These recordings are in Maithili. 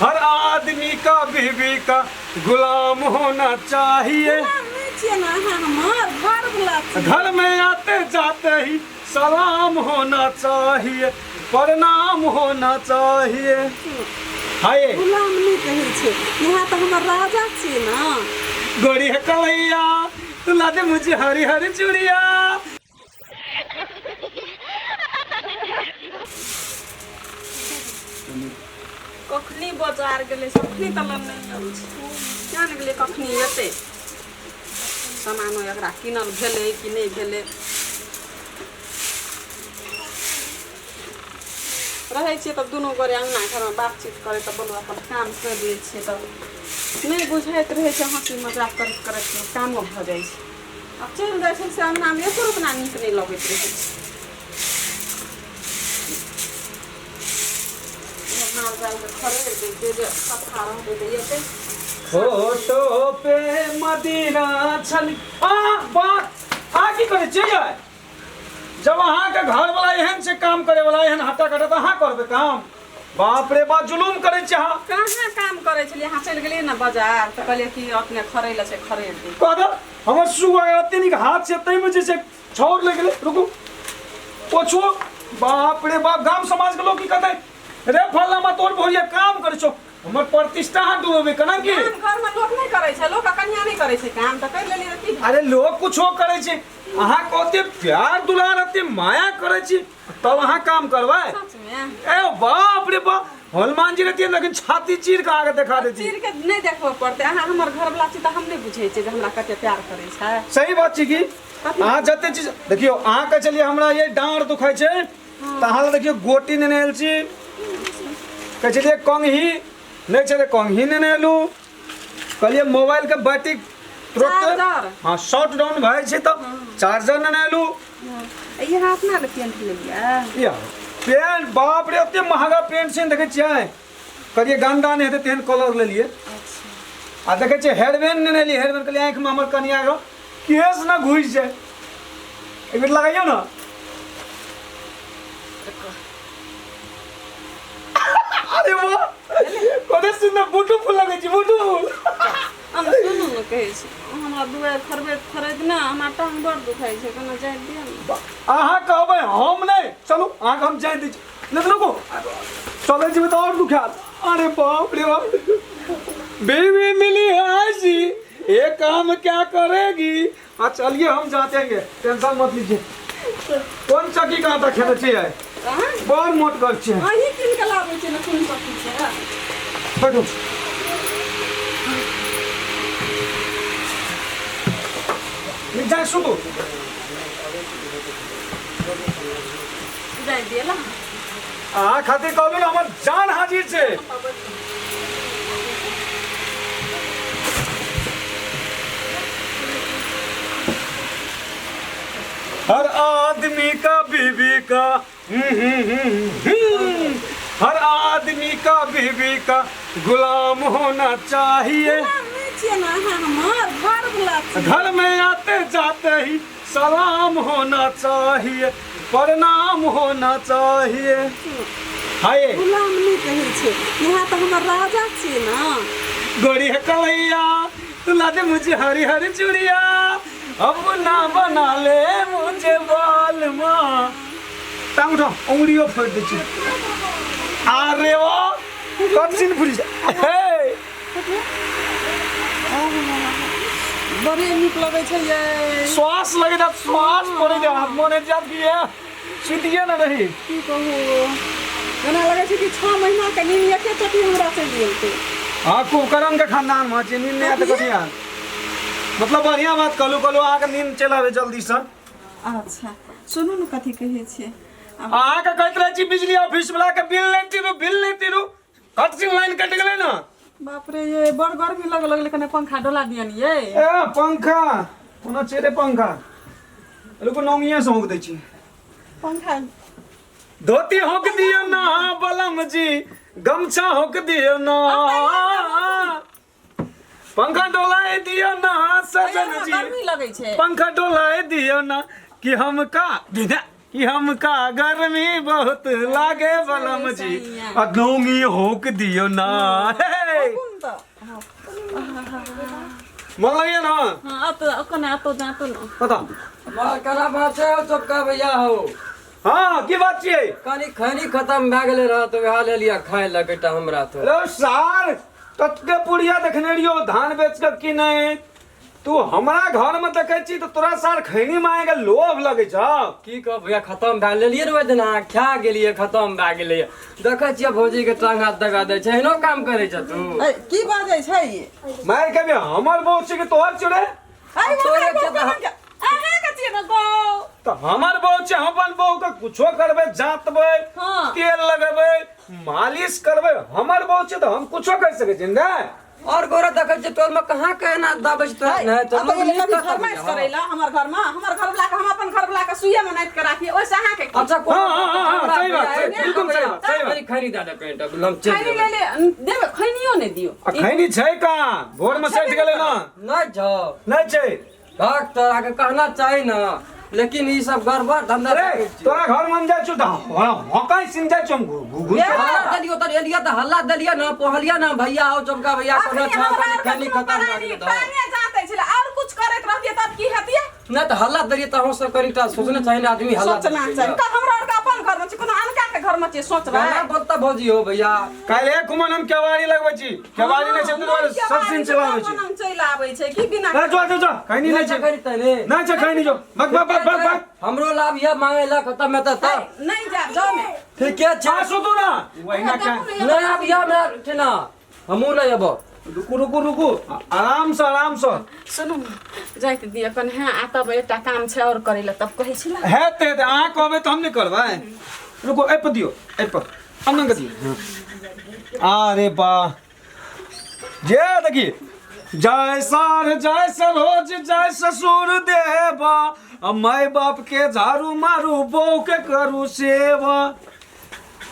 हर आदमी का बीवी का गुलाम होना चाहिए। गुलाम नहि छियै ने अहाँ हमर घरवला छी। घर में आते जाते ही सलाम होना चाहिए, प्रणाम होना चाहिए। हाय गुलाम नहि कहै छै, यहाँ तऽ हमर राजा छियै ने। गोरी है कलैया, तू ला दे मुझे हरी हरी चूड़िया। कखनी बाजार गेलै कखनी तक नहि आयल छै, किया नहि गेलै, कखनी एतै सामानो एकरा कीनल भेलै कि नहि भेलै। रहै छियै तब दुनू गोरे अङ्गना घरमे बातचीत करैत तऽ बोलू अपन काम करि लै छियै, तब नहि बुझाइत रहै छै, हँसी मजाक करैत करैत कामो भऽ जाइ छै। आब चलि जाइ छै से अङ्गनामे एको रुपना नीक नहि लगैत रहै छै। माल जालके खरेड़ दैते जे सफा रहतै तऽ एतै। फोटो पे मदीना छल आ बात आ की करै छियै यै? जब अहाँके घरवला एहन छै काम करे वाला, एहन हट्टा कट्टा, तऽ अहाँ करबै काम? बाप रे बाप, जुलूम करै छियै अहाँ। कहाँ काम करै छलियै? अहाँ चलि गेलियै ने बाजार तऽ कहलियै कि अपने खरै लए छै, खरीद दी। कह दऽ हमर सुगा एते नीक हाथ छै, ताहिमे जे छै छाउर लागि गेलै। रुकू, पोछू। बाप रे बाप, गाम समाज के लोग की कहतै रे, फलामा तोर भैया काम करै छौ, हमर प्रतिष्ठा अहाँ डुबेबै केना की? काम घरमे लोक नहि करै छै, लोक कनिया नहि करै छै काम, तऽ करि लेलियै तऽ की? अरे लोग कुछो करै छै, अहाँ कते प्यार दुलार एते माया करै छी तब अहाँ काम करबै? सचमे? ए बाप रे बाप, हनुमान जी रहतियै लेकिन छाती चीर के आगे देखा देती। चीर के नहि देखबऽ पड़तै, अहाँ हमर घरवला छी तऽ हम नहि बुझै छियै जे हमरा कते प्यार करै छै। सही बात छै कि अहाँ जते चीज देखियौ, अहाँ कहै छलियै हमरा ये डाँड़ दुखाइ छै, तऽ अहाँ लए देखियौ गोटी नेने आयल छी। कहै छलियै कंघी नहि छै तऽ कंघी नेने एलहुँ। कहलियै मोबाइलके बैटरी तुरत चार्जर। हाँ, शॉर्ट डाउन भए जाइ छै तऽ चार्जर नेने एलहुँ। यहाँ अपना लए पेंट लेलियै? या पेंट, बाप रे, एते महगा पेंट छै ने, देखै छियै? कहलियै गन्दा नहि हेतै तेहन कलर लेलियै। आ देखै छियै हेयरबैंड नेने एलियै, हेयरबैंड कहलियै आँखिमे हमर कनियाके केश ने घुसि जाय। एक बेर लगाइयौ ने। अरे वाह, कते सुन्दर ब्यूटीफुल लगै छै, ब्यूटीफुल। हम सुनू ने, कहै छी हमरा दुआरि खरबैत खरैत ने हमरा टांग बड़ दुखाइ छै, कना जाय दिअ ने। अहाँ कहबै हम नहि, चलू अहाँके हम जाय दै छी, लेकिन रुकू, चलै जेबै तऽ आओर दुखायत। अरे बाप रे बाप, बीवी मिली है ऐसी, ये काम क्या करेगी। हाँ चलिए हम जाते हैं, टेंशन मत लीजिए। कोन चक्की कहाँ तक खेने छियै? आँय? बड़ मोट कर छियै। अहीं कीन कऽ लाबै छियै ने, कोन चक्की छै? बैठू। नीचा सुतू। जाय दिअ ला। अहाँ खातिर कहलहुँ ने, हमर जान हाजिर छै। हर आदमी का बीवी का हर आदमी का बीवी का गुलाम होना चाहिए। गुलाम नहि छियै ने अहाँ हमर घरवला छी। घर में आते जाते ही सलाम होना चाहिए, प्रणाम होना चाहिए। हाय गुलाम नहि कहै छै, यहाँ तऽ हमर राजा छियै ने। गोरी है कलैया, तू ला दे मुझे हरी हरी चूड़िया, अब ना बना ले मुझे बाल माँ। टांग उठाओ, उंगलियों फोड़ दै छी। अरे वाह, कटसिन फुरी हे। बड़े नीक लगै छै ये। श्वास लगे जात, श्वास पड़े जात, मन जात कि ये सुतिए न रही। की कहू, एना लगै छै कि 6 महीना के नींद एके चटी हमरा चलि गेलकै। हाँ, कुभकर्ण के खानदान में छै, नींद नहि आयत कथी आयत? मतलब बढ़िया बात कहलू, कहलू अहाँके नींद चलि आबे जल्दी से। अच्छा सुनू ने, कथी कहै छियै आब? अहाँके कहैत रहै छी बिजली ऑफिस वाला के बिल नहि तीरू, बिल नहि तीरू, कट सिंह लाइन कटि गेलै ने। बाप रे, ये बड़ गर्मी लग लगलै, कने पंखा डोला दियन ये। ए पंखा कोना छै रे पंखा? रुकू, नौंगिए से हौंक दै छी। पंखा धोती हौंक दियौ ना बलम जी, गमछा हौंक दियौ ना, पंखा डोलाय दियौ ना सजन जी। गर्मी लगै छै। पंखा डोलाय दियौ ना कि हम का दिना कि हमका गर्मी बहुत लागे बलम जी आ नोंगी होक दियो ना। हे कोन तऽ मन लगैया ना? हँ, अत कने अतो जातो न। पता बड़ केना बात छै हौ चोपका भैया हौ? हाँ, की बात छियै? कनी खैनी खतम भए गेलै रह तऽ वएह लेलियै खाय लए कनिटा हमरा तो। रे सार, ततके पुड़िया देखने रहियो धान बेच के कि नहीं? तू हमरा घर में देखे छी तऽ तोरा सार खैनी मांगे के लोभ लगे छौ। की कहब भैया, खतम भए लेलियै रे ओहि दिना, खा गेलियै, खतम भए गेलै। देखै छियै भौजी के टांग हाथ दबा दै छै, एहनो काम करै छ तू? ए, की बाजै छै ई? मार के भी हमर बहू छी कि तोहर छी रे? अरे तोरे ओकरा छै तऽ बहू के अहाँ के छियै ने गौ। तऽ हमर बहू छै, हम अपन बहू के कुछो करबै, जातबै, तेल लगेबै, मालिश करबै। हमर बहू छै तऽ हम कुछो कर सकै छी ने। और गोरा देखै छियै टोल में कहाँ के एना दाबै छै तोरा? नहि तऽ अब लोग एलै नीक कभी कतऽ फरमाइश भैया, हौ? करैला हमर घर में, हमर घर वाला के, हम अपन घर वाला के सुइये में नापि के राखिए, ओहिसँ अहाँके की? अच्छा, कोनो हाँ, हाँ, हाँ, हमरा सही बात, भैया, सही, बिल्कुल सही बात, सही बात। कनी खैनी दए दे कनिटा, हम चलि खैनी जेबै। ले ले देबै, खैनियो नहि दियौ। आ खैनी छै कहाँ? भोर में सठि गेलै ना। नहि छौ? नहि छै। भाग, तोरा के कहना चाही ना, लेकिन ई सब गड़बड़ धंधा अरे देखै छियै। तोरा घर में हम जाइ छियौ तऽ हँकाइ सिन जाइ छियौ हम घु घु। हल्ला देलियो तऽ एलियो तऽ हल्ला देलियो ना, पहलियो ना भैया आओ चमका भैया अखनी कोनो छौ हमरा कनी आरके खैनी दुनू खतम भए प्राणी गेलै तऽ। टांगे जाते छलै, और कुछ करैत रहतियै तब की हेतियै? नहि तऽ हल्ला देलियै तऽ अहूँ सब कनिटा सोचना चाही ने, आदमी हल्ला सोचना देलकै। चाही तऽ हमरा आरके अपन घरमे छै, कोनो अनका के घरमे छै सोचबै? केना बोलता भौजी हो भैया? काल्हि एक मन हम केवाड़ी लगबै छी, केवाड़ी नहि छै तऽ दुआरे सब सिन चलाबै छी। हम चलि आबै छै कि बिना। ए, जो जो जो, खैनी नहि छै। खैनी तनी नहि छै खैनी, जो भग भग भग भग भग। हमरो लाभ यऽ मांगे ला खतम हेतै तऽ। नहि जायब, जाउ ने। ठीके छै। आ सुतू ना वहिना का। नहि आब यऽ हमरा ठेना, हमहूँ नहि अयबो। रुकू रुकू रुकू, आराम से आराम से। सुनू ने, जाइत दिअ कनि। हँ, आ तब एकटा काम छै आओर करै लए, तब कहै छी ने। हेतै हेतै, अहाँ कहबै तऽ हम नहि करबै? रुकू, एहि पर दियौ, एहि पर अन्न के दियौ। अरे वाह, जे देखी, जय सार जय सरोज जय ससुर देवा, आ माय बाप के झाड़ू मारू, बहू के करू सेवा,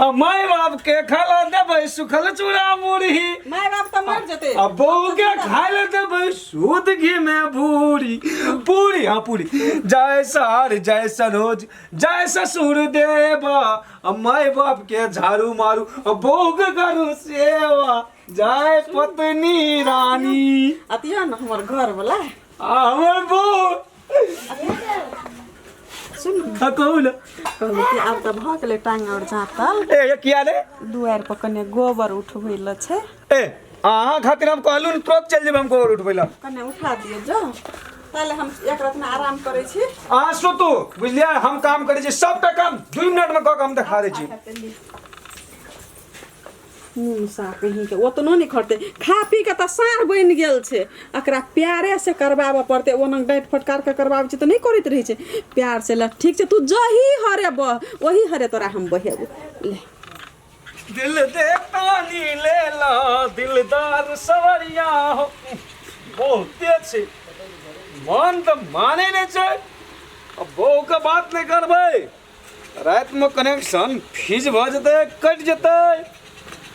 आ माय बाप के खाला देबै सुखल चूड़ा मुरही। माय बाप तऽ मरि जेतै। आ बहू के खाय ले देबै शुद्ध घी में भूरी पूरी। हाँ, पूरी। जय सार जय सरोज जय ससुर देवा, आ माय बाप के झाड़ू मारू, आ बहू के करू सेवा, जय पत्नी रानी। अतिया ने हमर घर वाला। आ हमर बहू। सुन। हाँ, कहू ने। कहलहुँ कि आब तऽ भऽ गेलै टांग आओर जाँतल। ए, ये किया रे? दुआरि पर कने गोबर उठबै लए छै। ए, अहाँ खातिर हम कहलहुँ ने, तुरंत चलि जेबै हम गोबर उठबै लए। कने उठा दियौ जो, ताले हम एक रात में आराम करै छी। अहाँ सुतू, बुझलियै? हम काम करै छी, सबटा काम 2 मिनट में कऽ के हम देखा दै छी। मूसा कहीं के ओतनो नहि खटतै, खा पी के तऽ साँढ़ बनि गेल छै। एकरा प्यारे से करबाबऽ पड़तै। ओना डाँटि फटकार के करबाबै छै तऽ नहि करैत रहै छै। प्यार से ल, ठीक छै, तू जही हरे बह, ओही हरे तोरा हम बहेबो। ले दिल दे तानी ले ला दिलदार सवरिया हो। बहुते छै, मन तऽ मानै नहि छै। आ बहूके बात नहि करबै, रातिमे कनेक्शन फ्यूज भऽ जेतै, कटि जेतै।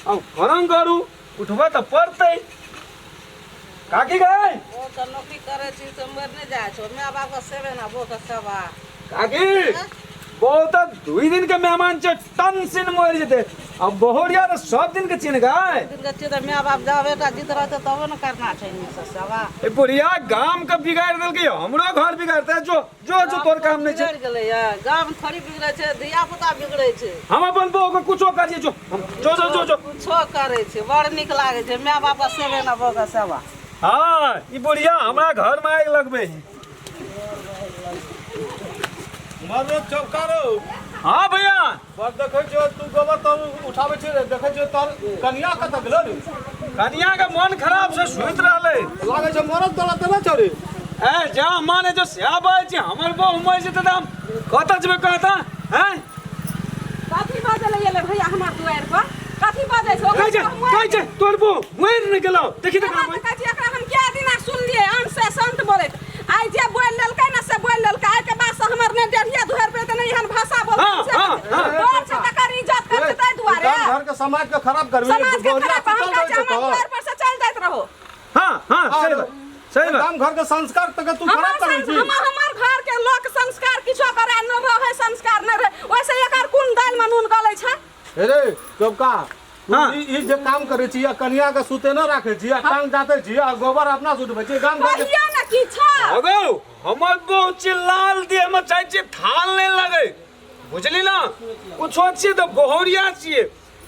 आब करम करू, उठबऽ तऽ पड़तै। काकी गै। ओ तऽ नौकरी करै छी से मरि नहि जाइ छौ, माय बापके सेवे ने बहूके सेवा। काकी, बहु तऽ 2 दिन के मेहमान छै, टन सिन मरि जेतै। आ बहुरिया तऽ सब दिन के चिन्ह गाय। दिन के छियै तऽ माय बाप जब बेटा जीत रहतै तबे ने करना छै नीकसँ सेवा। ए बुढ़िया गाम के बिगाड़ि देलकै, हमरो घर बिगाड़तै। जो जो जो, तोर काम नहीं छै। बिगड़ि गेलैए गाम, थोड़ी बिगड़ै छै, धिया पुता बिगड़ै छै। हम अपन बहू के कुछो करिए, जो हम जो जो जो जो। कुछो करै छै, बड़ नीक लागै छै माय बापके सेवे ने बहूके सेवा। हाँ, ई बुढ़िया हमरा घर में आगि लगबे है। मरो चौकारो। हाँ भैया। बड़ देखै छियौ तू गोबर तर उठाबै छी रे, देखै छियौ तोर कनिया कतऽ गेलो रे? कनिया के मन खराब से सुति रहलै। लागै छै मरद दौलत देने छौ रे। ए जा माने जो सएह बाजै छी, हमर बहू मरि जेतै तऽ हम कतऽ जेबै कहता हैं? कथी बाजै लए एलै भैया हमर दुआरि पर? कथी बाजै छै? कहै छै, कहै छै तोर बहू मरि नहि गेलौ, देखी तऽ। तऽ कहै छी एकरा हम कए दिना सुनलियै अंत से संत बोलैत। आइ जे बोलि लेलकै ने से बोलि लेलकै, आइके बाद से हमर नहि डेढ़िया दुहरि पे तऽ नहि एहन भाषा बोलतै। हाँ, से हाँ, हाँ। डर छै तकर इज्जत कर छै, ताहि दुआरे गाम घर के समाज के खराब करबी? समाज के बहुरिया खराब हम सुतल कहै रहै छै छै हमर तोहर। दुआरि पर से चलि जाइत रहो। हाँ हाँ, सही बात, सही बात। गाम घर के संस्कार तक तू हमर खराब करै छी। हमर हमर घर के लोक संस्कार किछो करे न रहै। संस्कार नहि रहै ओहिसँ एकर कोन दालिमे नून गलै छै हे रे चौका तू हाँ। ई ई जे काम करै छी आ कनिया के सुते न राखै छी आ टांग जाते छी आ गोबर अपना सुतबै छी गाम घर के कहियो ने किछु अगौ हमर बहु छी लाल देह में चाहे छी थाल नहीं लगे बुझली ना कुछो छियै तऽ बहुरिया छियै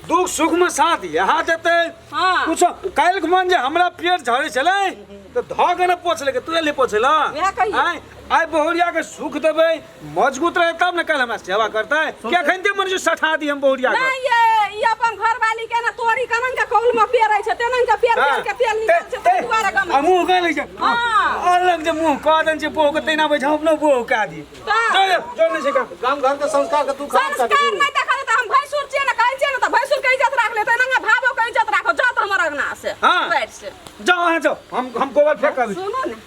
दुख सुख में साथ यहाँ देतै हाँ। कुछो काल्हि मन जे हमरा पेट झड़ै छलै तऽ धऽ के ने पोछलकै तू एली पोछै लए वएह कहियै। आँय आइ बहुरिया के सुख देबै मजबूत रहे तब ने काल्हि हमरा सेवा करतै के एखन ते मन जे सठा दी हम बहुरिया के नहीं ये ई अपन घरवाली के ने तोरी कनन के कौल में पेरै छै तेनन के पेर पेर के तेल निकाल छै ताहि दुआरे गमै आ मुँह कह लै छै हाँ। अलग जे मुँह कह देने छै बहु के तहिना बैठ हम अपनो बहु कह दी तऽ। जो जो नहि छै काम गाम घर के संस्कार के तू खराब कर संस्कार देबही। नहीं देखल तऽ हम भैंसुर छियै ने कहै छियै ने तऽ भैंसुर के इज्जत राख ले तेना भावो के इज्जत राखो जात हमर अंगना से हाँ। बैठ से जाओ अहाँ जाओ हम गोबर फेंक आबै छी। सुनू ने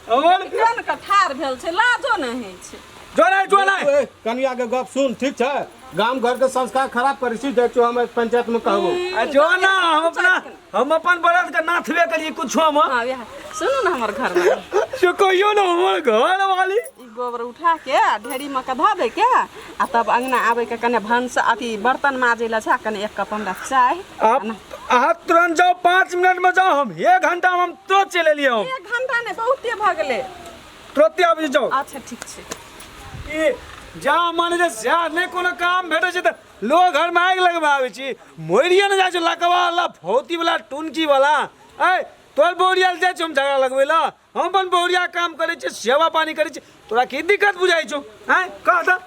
हमर केहन के ठाढ़ भेल छै लाजो नहि होइ छै जो नहि जो नहि ए, कनिया के गप सुन ठीक छै गाम घर के संस्कार खराब करै छी जाइ छियौ हम पंचायत में कहबो आ जो ना हम अपना हम अपन बरद के नाथबे करिए कुछो हम हाँ वएह सुनू ने हमर घर वाली से कहियो ना हमर घर वाली ई गोबर उठा के आ ढेरी में के धऽ दै के आ तब अंगना आबै के कने भनस अथी बर्तन माजै लए छै आ कने एक कप हमरा चाय आप अहाँ तुरंत जाओ 5 मिनट में जाओ हम एक घंटा में हम तुरंत चलि एलियै हम एक घंटा नहि बहुते भऽ गेलै तुरंते आबि जाओ अच्छा ठीक छै ई जा मन जे सएह नहि कोनो काम भेटै छै तऽ लोग घरमे आगि लगबा आबै छी मरिए ने जाइ छै लकवा वाला फौती वाला टुनकी वाला ऐ तोर बहुरिया लए जाइ छौ हम झगड़ा लगबै लए हम अपन बहुरिया काम करै छी सेवा पानी करै छी तोरा की दिक्कत बुझाइ छौ आँय कह तऽ।